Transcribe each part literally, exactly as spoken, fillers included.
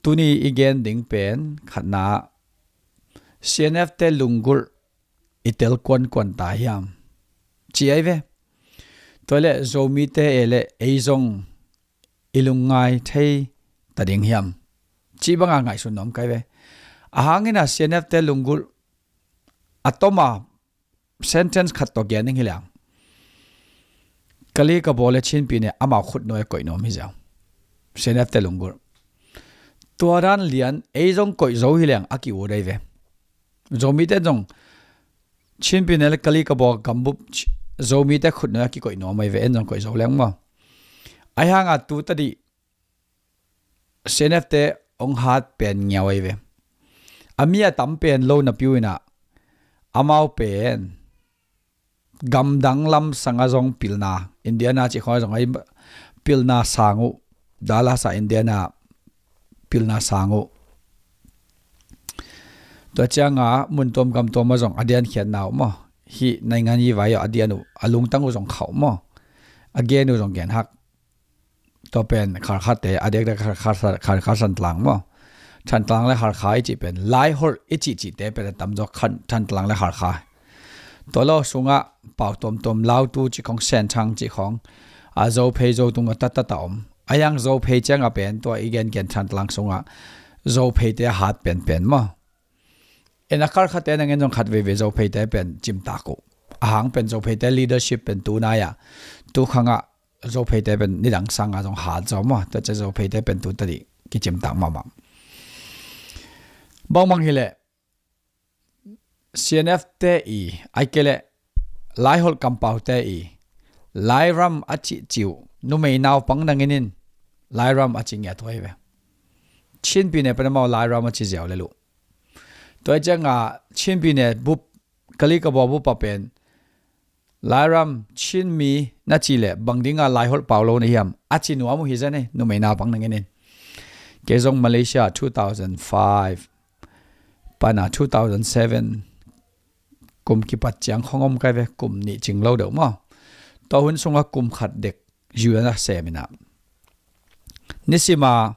Tuni i gen ding pen khatna, C N F te lunggulh i tel kuankuan ta hiam, ci ai ve. Tua le Zomite e le ei zong i lungngai thei ta ding hiam, ci banga ngaihsun nuam kai ve. Ahang ina C N F te lunggulh a toma sentence khat tawh gen ding hi leng, Kali Kabaw le Chin Pyine amau khut nuai koih nuam hi ziau. C N F te lunggulh tua dan lian ei zong koih zo hi leng a ki-ut ai ve. Zomite zong Chin Pyine le Kali Kabaw gambup Zomite khut nuai a kikoih nuam ai ve, en zong koih zo leng maw. Ai hanga tu tadih C N F te ong hat pen ngiau ai ve. A mi a tam pen lo na piu ina amau pen gamdang lam sanga zong pilna, Indiana cih khong zong ai pilna sang uh, Dallas a Indiana pilna sang uh. Tua cianga mun tuam gam tuam a zong a dian khiatna uh maw. Hih naingan yi vai uh a dian uh, a lungtang uh zong khauh maw. A gen uh zong gen hak. Tua pen Kharkhate a diakdiak Kharkha, Kharkha Thantlang maw. Thantlang le Kharkha i cih pen Laiholh i cihcihte pen a tamzaw Thantlang le Kharkha. Tua lo sungah pau tuamtuam Lautu cih khong, Senthang cih khong, a Zophei Zotung a tattata om. A yang Zophei ciangah pen tua i gengen Thantlang sungah Zopheite a hat penpen maw. Ena Kharkhate nangin zong khat veivei Zopheite pen cimtak uh. Ahang pen Zopheite leadership pen tunai-ah tukhangah Zopheite pen nidang sanga zong hat zaw maw. Tua cia Zopheite pen tu tadih kicimtak mahmah. Bangbang hileh C N F te i, ai kei leh Laiholh kampaute i Lairam a cihciu numei naupang nanginin Lairam a ci ngiat huai ve. Chin Pyine pen amau Lairam a ci ziau le luh. Tua i cianga Chin Pyine bup, Kali Kabaw bup a pen Lairam Chin mi na cih leh bang dinga Laiholh pau lo na hiam a ci nuam uh hi zen e, numei naupang nanginin. Kei zong Malaysia two thousand five pana two thousand seven kum kipat ciang khong om kai ve, kum nih cing lo deuh maw. Tua hun sunga kum khat dek U N a sem ina nisima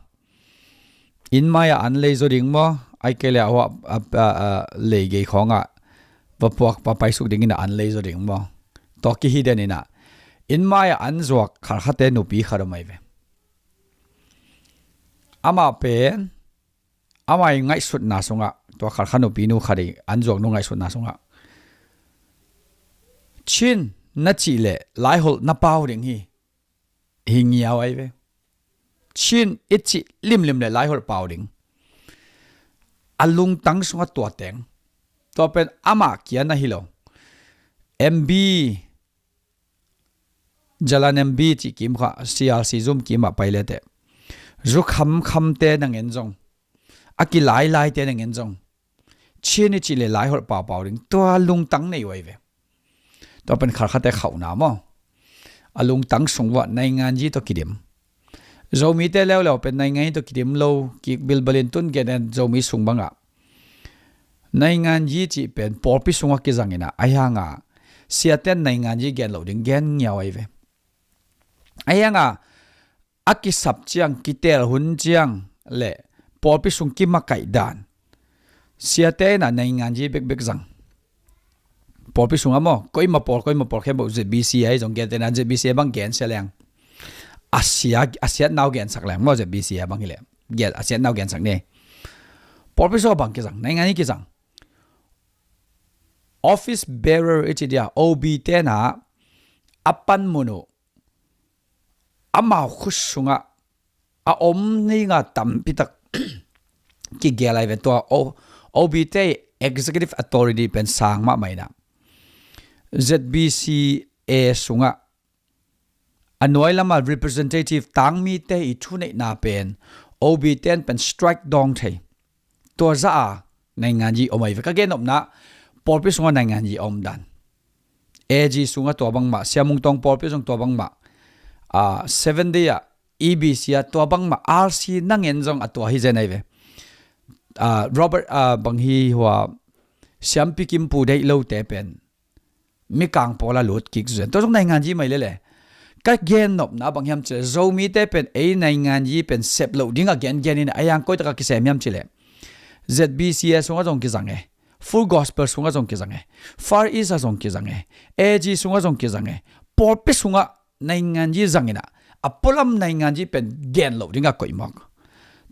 inn mai-ah an lei zaw ding maw, ai kei leh a huah, a, a, a, lei gei khawngah va puak va paisuk dingin a an lei zaw ding maw. Tua kihi den ina inn mai-ah an zuak Kharkhate nupi khat om ai ve. Amah pen amah i ngaihsutna sungah, tua Kharkha nupi nu khat i an zuak nu ngaihsutna sungah Chin na cih leh Laiholh na pau ding hi. Hi ngiau ai ve. Chin i cih limlim leh Laiholh pau ding. A lungtang sungah tua teng. Tua pen amah kia na hi lo. M B, Jalan M B cih kim kha, C R C zum kim ah pai leteh, zu khamkhamte nangin zong, a kilailaite nangin zong Chin i cih leh Laiholh paupau ding, tua lungtang nei uh ai ve. Tua pen Kharkhate khauhna maw. A lungtang sung uah nainganyi tawh kidim. Zomite leuleu pen nainganyi tawh kidim lo kik bilbalin tun gen en Zomi sung bangah nainganyi cih pen pawlpi sungah kizang ina, ahi hanga siaten nainganyi gen loh ding gen ngiau ai ve. Ahi hanga a kisap ciang, kitel hun ciang le pawlpi sung kimakaih dan, siate ina nainganyi bekbek zang. Pawlpi sungah maw, koima pawl, koima pawl khempeuh Z B C A zong gen tena, Z B C A bang gen sia leng, a sia, a siat nau gensak leng maw, Z B C A bang hileh gen, a siat nau gensak ni. Pawlpi sungah bang kizang, nainganyi kizang. Office bearer i ci dia, O B tena a panmun uh amau khut sungah a om ninga tampitak kigel ai ve. Tua O, O B te executive authority pen sang mahmah ina, Z B C A sungah a nuai lama representative tangmite i thuneihna pen O B ten pen strike dawng thei. Tua za a nainganyi om ai ve. Ka gen nopna, pawlpi sungah nainganyi a om dan. A G sungah tua bangmah, Sia Mung Tawng pawlpi sung tua bangmah, ah, Seven Day ah, E B C ah tua bangmah, R C nangin zong a tua hi zen ai ve. Ah, Robert, ah, bang hi hua, Siampi Kim Pu deih lote pen mikang pawla lut kik zen. Tua zong nainganyi mai lele. ka gennopna bang hiam cileh, Zomite pen ei naingan yi pen sep loh dingah gengen in a, yang koitakah kisem hiam cileh, Z B C A sungah zong kizang e, Full Gospel sungah zong kizang e, Far East ah zong kizang e, A G sungah zong kizang e, pawlpi sungah naingan yi zang in a, a pualam naingan yi pen gen loh dingah koih mawk.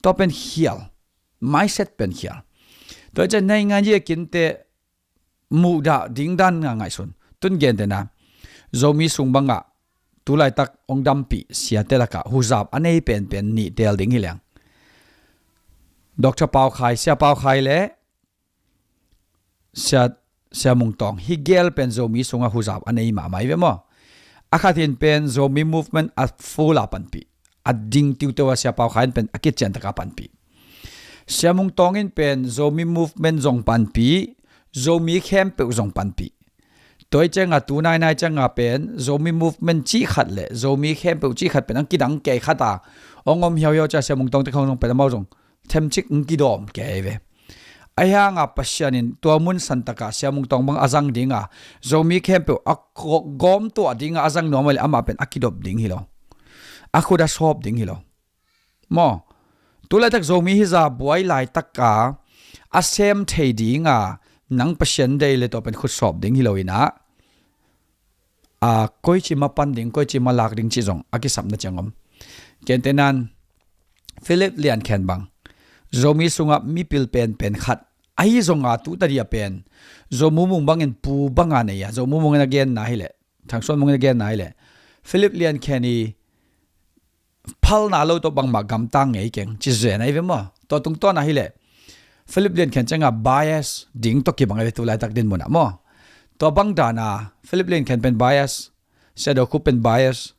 Tua pen khial, mindset pen khial. Tua ciang naingan yi a kinte muhdah ding dan nga ngaihsun. Tun gentehna, Zomi sung bangah tulaitak ong dampih siate lakah huzap a nei penpen nih teel ding hi leng, Doctor Pau Khai, Sia Pau Khai le Sia, Sia Mung Tawng, hi gel pen Zomi sungah huzap a nei mahmah hi ve maw. A khat in pen Zomi movement a full a panpih, a ding tiuteu a Sia Pau Khai in pen a kician taka panpih. Sia Mung Tawng in pen Zomi movement zong panpih, Zomi khempeuh zong panpih. Tua hi cianga tu nainai cianga pen Zomi movement cih khat le Zomi khempeuh cih khat pen ang kidang kei khat a ong om hiauhiau cia Sia Mung Tawng te khong zong pen amau zong themcik ang kidawm kei ve. Ahi hanga Pasian in tua mun santaka Sia Mung Tawng bang a zang dinga, Zomi khempeuh a gawm tuah dinga a zang nuam le amah pen a kidop ding hi lo, a khut a sawp ding hi lo. Maw, tulaitak Zomi hiza buai laitaka a sem thei dinga nang Pasian dei le tua pen khut sawp ding hi lo inah, a, koici ma pan ding, koici ma lak ding cih zong a kisapna ciang om. Kentenan Philip Lian Khen bang Zomi sungah mipil penpen khat ahi zonga tu tadia pen Zomu Mung bangin pu banga nei a, Zomu Mung in a genna hileh, Thangsuan Mung in a genna hileh, Philip Lian Khen i phalna lo tawh bangmah gamtang ngei keng ci zen ahi ve maw. Tua tungtawn ahileh Philip Lian Khen cianga bias ding tawh kibang ahi ve tu laitak din munah maw. Tua bang dana Philip Lian Khen pen bias, Sia Do Khup pen bias,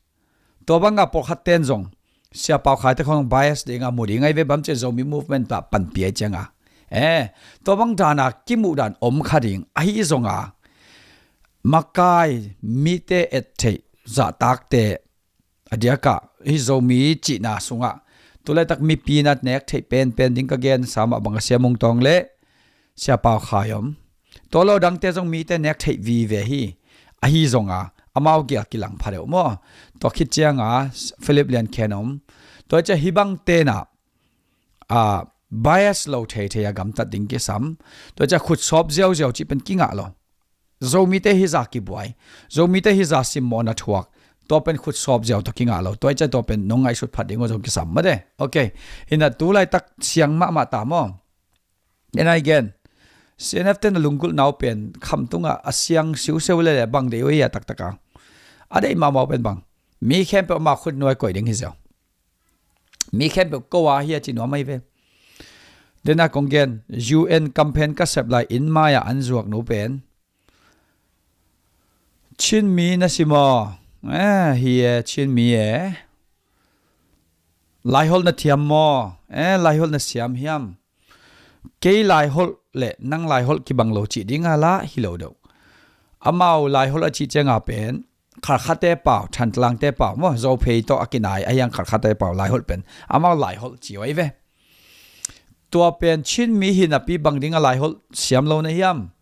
tua banga pawlkhat ten zong Sia Pau Khai te khong bias dinga mu ding ahi ve bam cia Zomi movement tah panpi ahi cianga. Eh, tua bang dana kimuh dan om kha ding ahi zonga makai mite et theih zahtakte a diakah hi Zomi cihna sungah tulaitak mipi na nek theih penpen ding ka gen samah bang a Sia Mung Tawng le Sia Pau Khai om. Tua lo dangte zong mite nek theih vive hi. Ahi zonga amau gial kilang pha deuh maw. Tua khit cianga Philip Lian Khen om. Tua cia hi bang tenah a, bias lo theithei a gamtat ding kisam. Tua cia khut sawp ziauziau cih pen kingah lo. Zomite hiza kibuai, Zomite hiza simmawhna thuak, tua pen khut sawp ziau tawh kingah lo. Tua cia tua pen nong ngaihsut phat ding uh zong kisam mate. Ok. Hinah tu laitak siang mahmah ta maw. Then again, C N F ten a lunggulhna uh pen khamtungah a siang siuseu lele bang dei uh hi a taktaka a deih mahmah uh pen bang mi khempeuh amah khut nuai koih ding hi ziau. Mi khempeuh ko a hi a ci nuam ahi ve. Dena kong gen, U N campaign ka sep lai inn mai-ah an zuak nu pen, Chin mi na si maw? Eh, hi e, Chin mi e. Laiholh na thiam maw? Eh, Laiholh na siam hiam? Kei Laiholh le nang Laiholh kibang lo cih dinga lah hi lo deuh. Amau Laiholh a cih cianga pen Kharkhate pau, Thantlangte pau maw, Zophei tawh a kinai a hiang Kharkhate pau Laiholh pen amau Laiholh ci uh ahi ve. Tua pen Chin mi hi napi bang dinga Laiholh siam lo na hiam?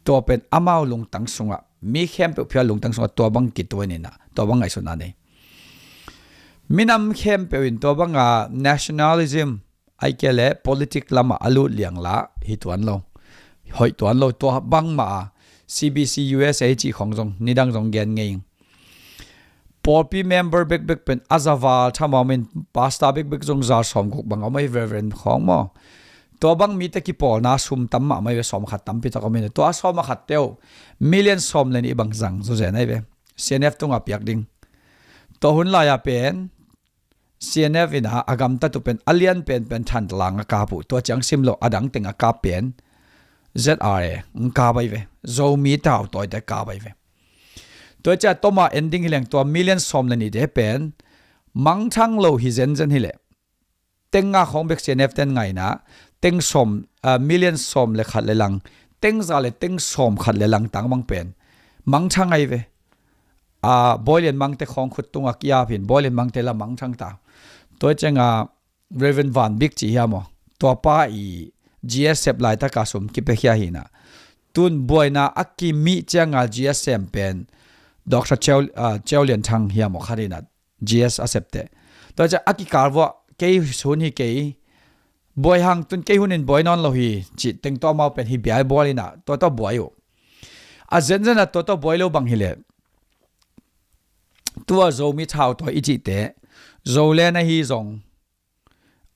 Tua pen amau lungtang sungah, mi khempeuh phial lungtang sungah tua bang kituan inah, tua bang ngaihsutna nei. Minam khempeuh in tua banga nationalism, ahih kei leh politic lamah a lut liang lah hi tuan lo, hoih tuan lo. Tua bangmah a C B C U S A cih khong zong nidang zong gen ngei ing. Pawlpi member bekbek pen a za val thamawm in, pastor bekbek zong za sawmguk bang a om ahi, Reverend khawng maw. Tua bang mite kipawlna sum tam mahmah ahi ve, sawm a khat tampi tak om in. Tua sawm a khat teuh million sawm le nih bang zang zawzen ahi ve. C N F tungah piak ding. Tua hun lai-a pen C N F in a, a gamtat uh pen a lian penpen Thantlang a kap uh, tua ciang sim lo a dang teng a kap pen Z R A ang kap ahi ve. Zomi tau tawite kap ahi ve. Tua cia toma ending hi leng tua million sawm le nihte pen mangthang lo hi zenzen hileh, teng nga khawng bek C N F ten ngaina, teng sawm, ah, million sawm le khat le lang, teng za le teng sawm khat le lang tang bang pen mangthang ahi ve. Ah, Bawi Lian Mangte khawng khut tunga kiap hin, Bawi Lian Mangte la mangthang ta. Tua cianga Reverend Van Bik ci hiam aw, tua pa i G S sep laitaka sum kipekhia hina. Tun buaina a kimih cianga G S sem pen Doctor Cheu, ah, Cheu Lian Thang hiam aw khat in a G S a septe. Tua ciang a kikal vuah kei hun hi kei, buai hang tun kei hun in buai nawn lo hi cih teng tawh amau pen hi bial bual in a tua tawh buai uh. A zenzen a tua tawh buai lo bang hileh tua Zomi thau tua i cihte Zoland ahi zong,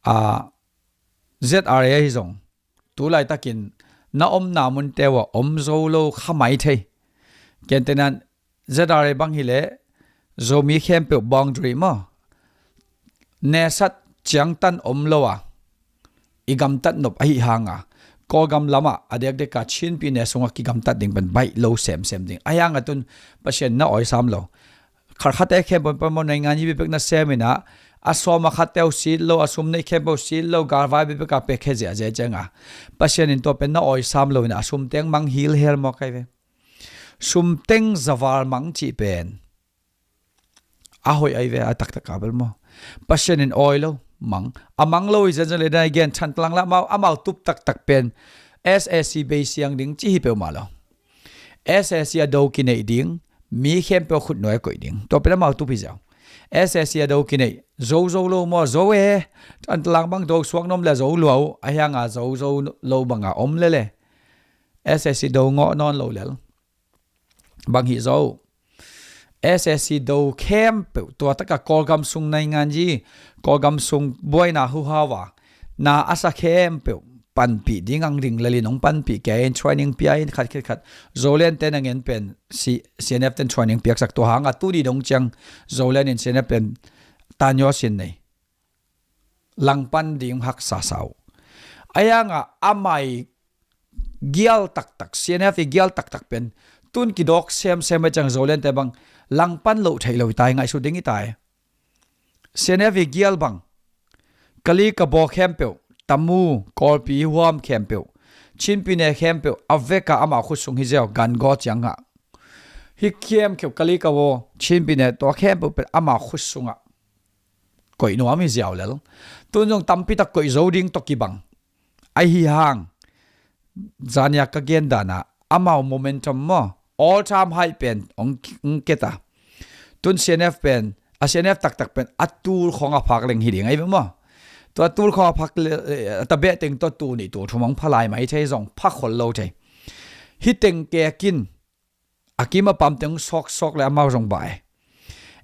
a, Z R A ahi zong, tu laitakin na omna munte uh a om zo lo kha mai thei. Gentehna in Z R A bang hileh Zomi khempeuh boundary maw, nesat ciangtan om lo a i gamtat nop ahi hanga, Kawlgam lamah a dekdeka Chinpi ne sungah kigamtat ding pen baih lo semsem ding. Ahi hanga tun Pasian na awisam lo. Khatkhatte khempeuh pamawh naingan hi bibek na sem in a, a sawm a khatte uh sit lo, a sum neih khempeuh sit lo, galvai bibek a pekhe ziahziah cianga Pasian in tua pen na awisam lo in a, a sum teng mang hilhel maw kai ve. Sum teng zaval mang cih pen a hoih ahi ve, a taktak a bel maw. Pasian in awi lo, mang. A mang lo i zenzen le dan i gen Thantlang lamah amau tup taktak pen S A C bei siang ding ci hi peuhmah lo. S A C a do kineih ding, mi khempeuh khutnuai a koih ding. Tua pen amau tup hi ziau. S A C a do kineih, zo zo lo maw, zo e. Thantlang bang do suak nuam le zo lua uh, ahi hanga zo zo lo banga om lele. S A C do ngawh nawn lo lel. Bang hi zo. S A C do khempeuh, tua taka Kawlgam sung naingan hi, Kawlgam sung buaina huhau a na a sa khempeuh panpih ding ang ding lelin hong panpih kei in training pia in khat khit khat. Zoland te na ngen pen C-, C N F ten training piaksak tua hanga tuni dong ciang Zoland in C N F pen tanyo sin nei. Langpan ding haksa sa uh. Ahi hanga amai gial taktak, C N F i gial taktak pen tun kidawk semsem a ciang Zoland te bang langpan loh theih lo i tai, ngaihsut ding i tai. C N F i gial bang Kali Kabaw khempeuh, Tamu, Kawlpi huam khempeuh, Chinpi ne khempeuh a veka amau khut sung hi ziau, gan gaw ciang ngah. Hi khempeuh Kali Kabaw, Chinpi ne tua khempeuh pen amau khut sungah koih nuam hi ziau lel. Tun zong tampi tak koih zo ding tawh kibang. Ahi hang, zania ka gen dana amau momentum maw, all time high pen ong, ong keta. Tun C N F pen, a C N F taktak pen a tul khawng a phak leng hi ding ahi ve maw. Tua tul khawng a phak le, a tabeh teng tua tul nih tul thum ong phalai mai thei zong pha khol lo thei. Hi teng kekin a kim a pam teng sawksawk le amau zong bah e.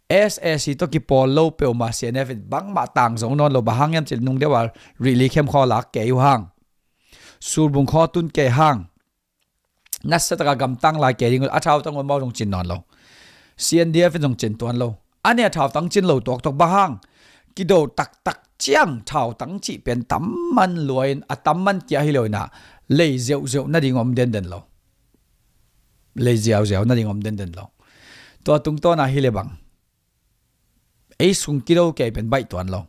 S A C tawh kipawl lo peuhmah C N F in bangmah tang zo nawn lo, bang hang hiam cih nung deuh a rili khem khaw lak kei uh hang, sulbung khaw tun kei hang, nasia taka gamtang lai kei ding uh, a thautang uh amau zong cin nawn lo. C N D F in zong cin tuan lo. A nih a thautang cin lo tuaktuak, bang hang kido taktak ciang thautang cih pen tamman luain a tamman kia hi lo in a, lei ziauziau nading om denden lo. Lei ziauziau nading om denden lo. Tua tungtawna hi le bang ei sung kido kei pen baih tuan lo.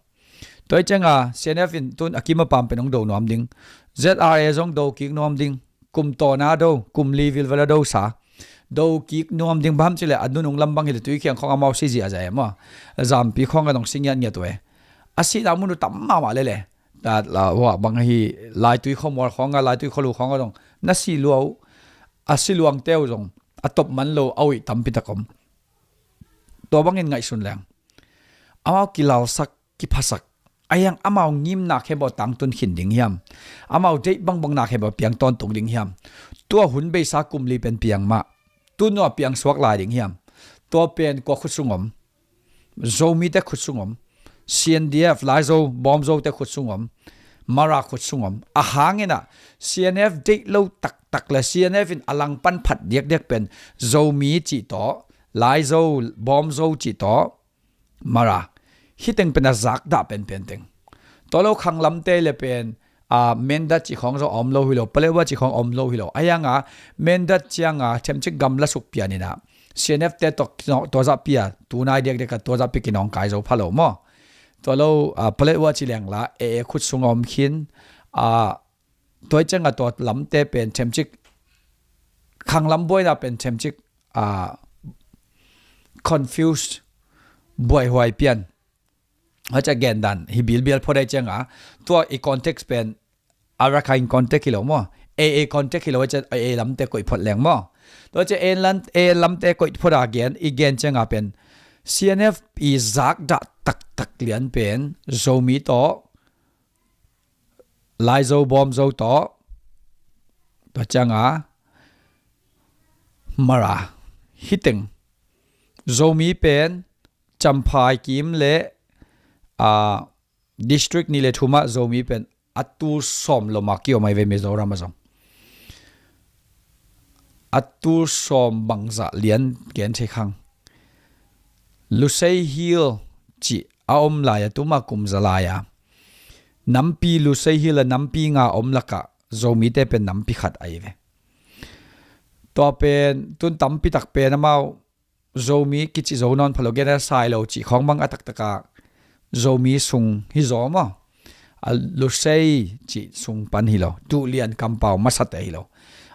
Tua hi cianga C N F in tun a kim a pam pen hong do nuam ding. Z R A zong do kik nuam ding. Kum tawna do, kum li vilvel a do sa, do kik nuam ding. Bang hang cih leh a nunung lam bang hi leh Tuikhiang khawng amau si ziahziah e maw. Zampi khawng a dong si ngiatngiat uh e. A sihna mun uh tam mahmah lele. Tat la, hua bang hi, Laitui khuamual khawng a, Laitui khualu khawng a dong na si lua uh. A si luangte uh zong a tawp man lo a uih tampi tak om. Tua bangin ngaihsun leng amau kilalsak, kiphasak. Ahi hang amau ngimna khempeuh tangtun khin ding hiam? Amau deih bangbangna khempeuh piang tawntung ding hiam? Tua hun beisa kum li pen piang mah. Tun uh a piang suak lai ding hiam? Tua pen kua khut sung om? Zomite khut sung om. C N D F, Laizo, Bawmzote khut sung om. Mara khut sung om. A hang in a, C N F deih lo taktak le C N F in a langpan phat diakdiak pen Zomi cih tawh, Laizo, Bawmzo cih tawh, Mara. Hih teng pen a zakdah penpen teng. Tua lo khanglamte le pen, a, Mindat cih khawng zong a om lo hi lo, Paletwa cih khawng a om lo hi lo. Ahi hanga, Mindat cianga themcik gamla suk pian in a, C N F te tawh, tua zahpi a, tunai diakdiak a tua zahpi kinawngkai zo pha lo maw. Tua lo, a, Paletwa cih leng la, A A khut sung a om khin, a, tua hi cianga tua lamte pen themcik, khanglam buaina pen themcik, a, confused, buaihuai pian. Hua cia gendan hi bilbial phot ahi cianga, tua i context pen Arakan context hi lo maw. AA contact hi lo, a cian AA lamte koih phot leng maw. Tua cian AA lam-, AA lamte koih phot a gen, i gen cianga pen C N F i zakdah taktak lian pen Zomi tawh, Laizo Bawmzo tawh, tua cianga Mara, hiteng Zomi pen Champhai kim le, a, district nih le thumah Zomi pen a tul sawm loma kiom ai ve Mizoram a zong. A tul sawm bangzah lian gen thei khang. Lusei Hill cih a om lai a tuma kum za lai a nampi Lusei Hill a nampi nga om lakah Zomite pen nampi khat ai ve. Tua pen tun tampi tak pen amau Zomi kici zo nawn phalo gen a Sailo cih khawng bang a taktaka Zomi sung hi zaw maw. A Lusei cih sung pan hi lo. Duhlian kampau masate hi lo.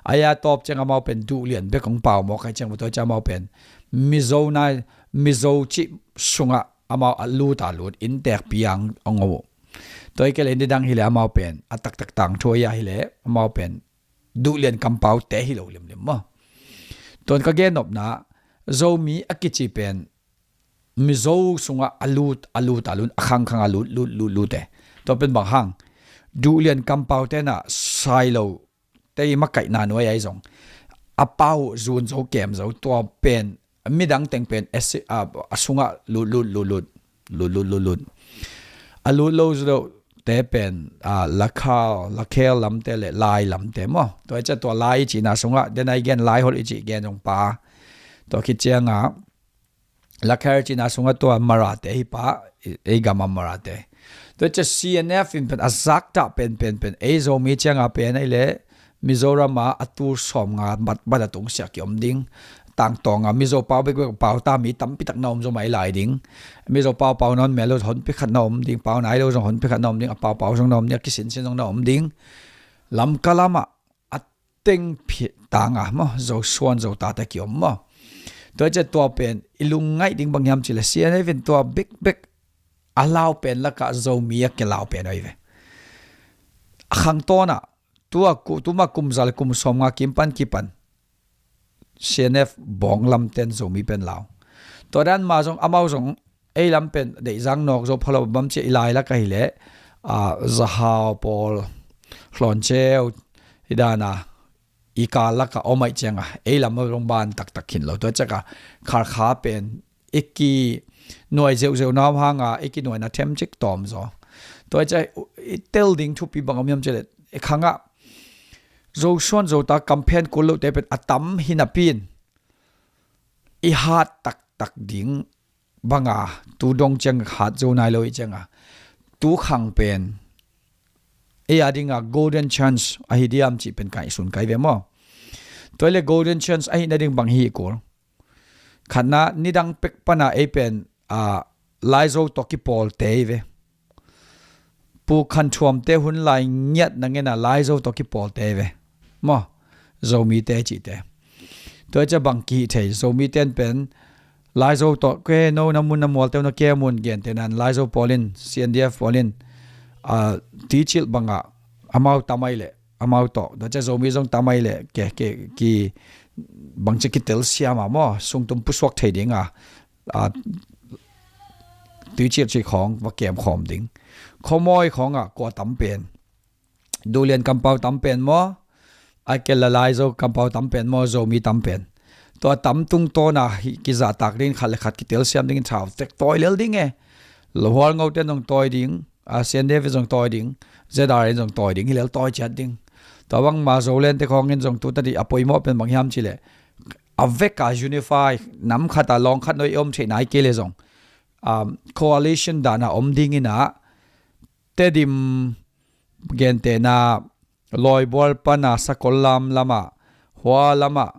Aya tawp ciang amau pen Duhlian bek hong pau maw kai ciang maw tua ciang amau pen Mizo nai, Mizo cih sungah amau a lut a lut inntekpi ang ong o. Tua i kele nidang hi le amau pen a taktak tangthu aya hi le amau pen Duhlian kampaute hi lo limlim maw. Tuan ka gennopna Zomi a kici pen Mizo sungah a lut, a lut, a lut, a khangkhang a lut, lut, lut, lut e. Tua pen bang hang Duhlian kampaute na Sailo te i makaihna nuai ai zong a pau zun zo kem zo tua pen midang teng pen a sungah lut, lut, lut, lut, lut, lut, lut, lut. A lut lo zo te pen, a, Lakhal, Lakhel lamte le Lai lamte maw. Tua i cia tua Lai i cihna sungah, den ai gen Lai hol i cih gen zong pa. Tua khit cianga, Lakhel i cihna sungah tua Marate hi pa, ei gama Marate. Tua i cia C N F in pen a zakdah pen, pen, pen, ei Zomi cianga pen ai le, Mizoram a a tul sawm nga bat, bat a tung siak i om ding. Tangtawng a Mizo pau bekbek pau ta mi tampi tak na om zo mai lai ding. Mizo pau pau nawn mel lo honpi khat na om ding, pau nai lo zong honpi khat na om ding, a pau pau zong na om ding, a kisinsin zong na om ding. Lamka lamah a teng phi tanga maw, Zo suan Zo tate ki om maw. Tua i cia tua pen i lungngaih ding bang hiam cih le C N F in tua bekbek a lau pen lakah Zomi a kilau pen oi ve. A khangtawn ah tua ku, tuma kum za le kum sawm nga kim pan kipan C N F bawng lamten Zomi pen lau. Tua dan ma zong amau zong ei lam pen deihzang nawk zo phalo bam cia i lai lak ahi le, a, Zahau pawl Hlawnceu i dana i kal laka om aih cianga ei lam a zong ban taktak khin lo. Tua ciaka Kharkha pen i ki nuai zeuhzeuh na om hanga i ki nuaina them cik tawm zaw. Tua i cia i tel ding thupi bang om hiam cih le i khangah Zo suan Zo ta kamphen kul lote pen a tam hi napi in i hat taktak ding banga tu dong ciang hat zo nai lo i cianga tu khang pen ei a dinga golden chance ahi diam cih pen kai sun kai ve maw. Tua i le golden chance ahi nading bang hi kul. Khatna nidang pek pana ei pen, a, Laizo tawh kipawlte hi ve. Pu Khan Thuamte hun lai ngiat na ngena Laizo tawh kipawlte hi ve. Maw, Zomite cihte. Tua i cia bang kihi thei, Zomite in pen Laizo tawh ke no na mun na mualte na ke mun gente nan Laizo pawl in, C N D F pawl in, a, ticilh banga amau tamai le amau tawh, tua cia Zomi zong tamai le ke, ke, ki bangci kitel siama maw, sungtum pusuak thei dinga, a, tuiciat ci khawng va kem khawm ding. Khuamawi khawngah kua tam pen, Duhlian kampau tam pen maw, a ke la Laizo kampau tam pen maw, Zomi tam pen. Tua tam tungtawna hi kizahtak dingin khat le khat kitel siam dingin thau tek tawi lel ding e. Lahual ngote zong tawi ding, a, C N D F zong tawi ding, Z R N zong tawi ding, hilel tawi ciat ding. Tua bangma Zoland te khawngin zong tuta dih a poimawh pen bang hiam cih le a veka unify nam khata lawng khat noi i om theih nai kei le zong, um, coalition dana om dingina Tedim gentena Lawibual pana Sakol lam lama, Hua lama,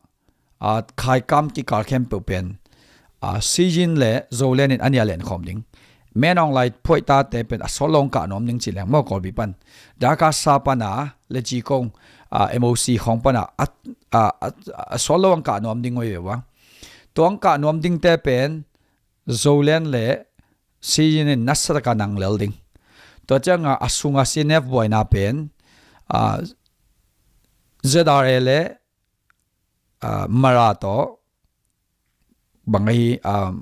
a, Khaikam kikal khempeuh pen, a, Siyin le Zoland in a nia len khawm ding. Men Aung Hlaing phuaih tate pen a sawt lo ang kah nuam ding ci leng maw Kawlpi pan. Darkasa pana le Cikong, a, M O C khawng pana a, a, a, a sawt lo ang kah nuam ding oi ve ua. Tua ang kah nuam dingte pen Zoland le Siyin in nasataka nang lel ding. Tua cianga a sunga C N F buaina pen, a, Z R A le, ah, Mara tawh bang ahi, ah,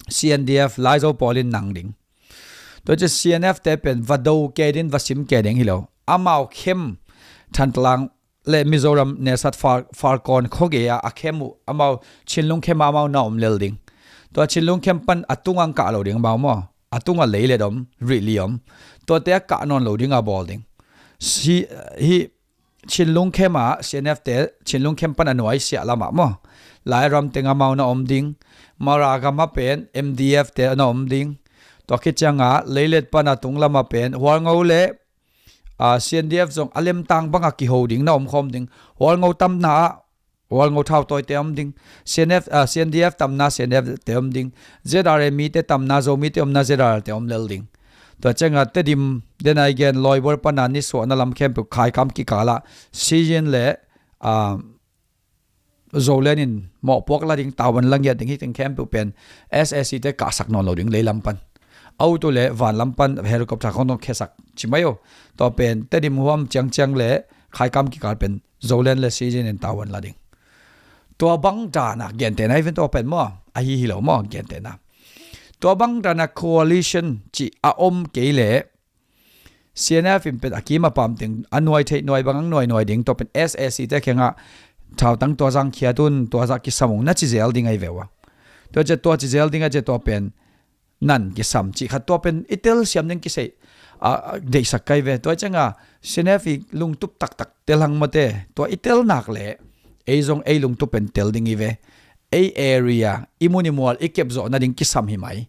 C N D F Laizo pawl in nang ding. Tua ci C N F te pen va do kei ding, va sim kei ding hi lo. Amau khem Thantlang le Mizoram nelsat Far, Farkawn khuage a a khem uh, amau Chinlung khem a amau na om lel ding. Tua Chinlung khem pan a tung ang kah lo ding amau maw. A tung a leilet om, rili om. Tuate a kah nawn lo ding a bawl ding. Si, hi Chinlung khem a C N F te Chinlung khem pan a nuai siah lamah maw. Lairam teng amau na om ding. Mara gam a pen M D F te na om ding. Tua khit cianga leilet pan a tung lamah pen Hualngo le, ah, C N D F zong a lemtang bangah kiho ding na om khawm ding. Hualngo tamna ah Hualngo thautawite om ding. C N F, ah, C N D F tamna C N F te om ding. Z R A mite tamna Zomite omna Z R A te om lel ding. Tua cianga Tedim, den a i gen Lawibual pana nisuahna lam khempeuh khaikam kikalah Siyin le, ah, Zolen in mawhpuak la ding, tavuan la ngiat ding hi teng khempeuh pen S A C te kahsak nawn lo ding leilam pan. Auto le vanlam pan helicopter khong tong khesak ci mai o. Tua pen Tedim huam ciangciang le khaikam kikal pen Zolen le Siyin in tavuan la ding. Tua bang dana gentehna hi ven tua pen maw. Ahi hi lo maw gentehna. Tua bang dana coalition ci a om kei le C N F in pen a kim a pam teng a nuai theih nuai bang ang nuai nuai ding tua pen S A C te khengah thautang tua zang khiat un tua zah kisam ung na ci zel ding ahi ve ua. Tua ciah tua ci zel ding a ciah tua pen nan kisam cih khat tua pen i telsiam ding kisei, a, a, deihsak kai ve. Tua cianga C N F i lungtup taktak tel hang mate. Tua i tel nak le ei zong ei lungtup pen tel ding i ve. Ei area i mun i mual i kep zawh nading kisam hi mai.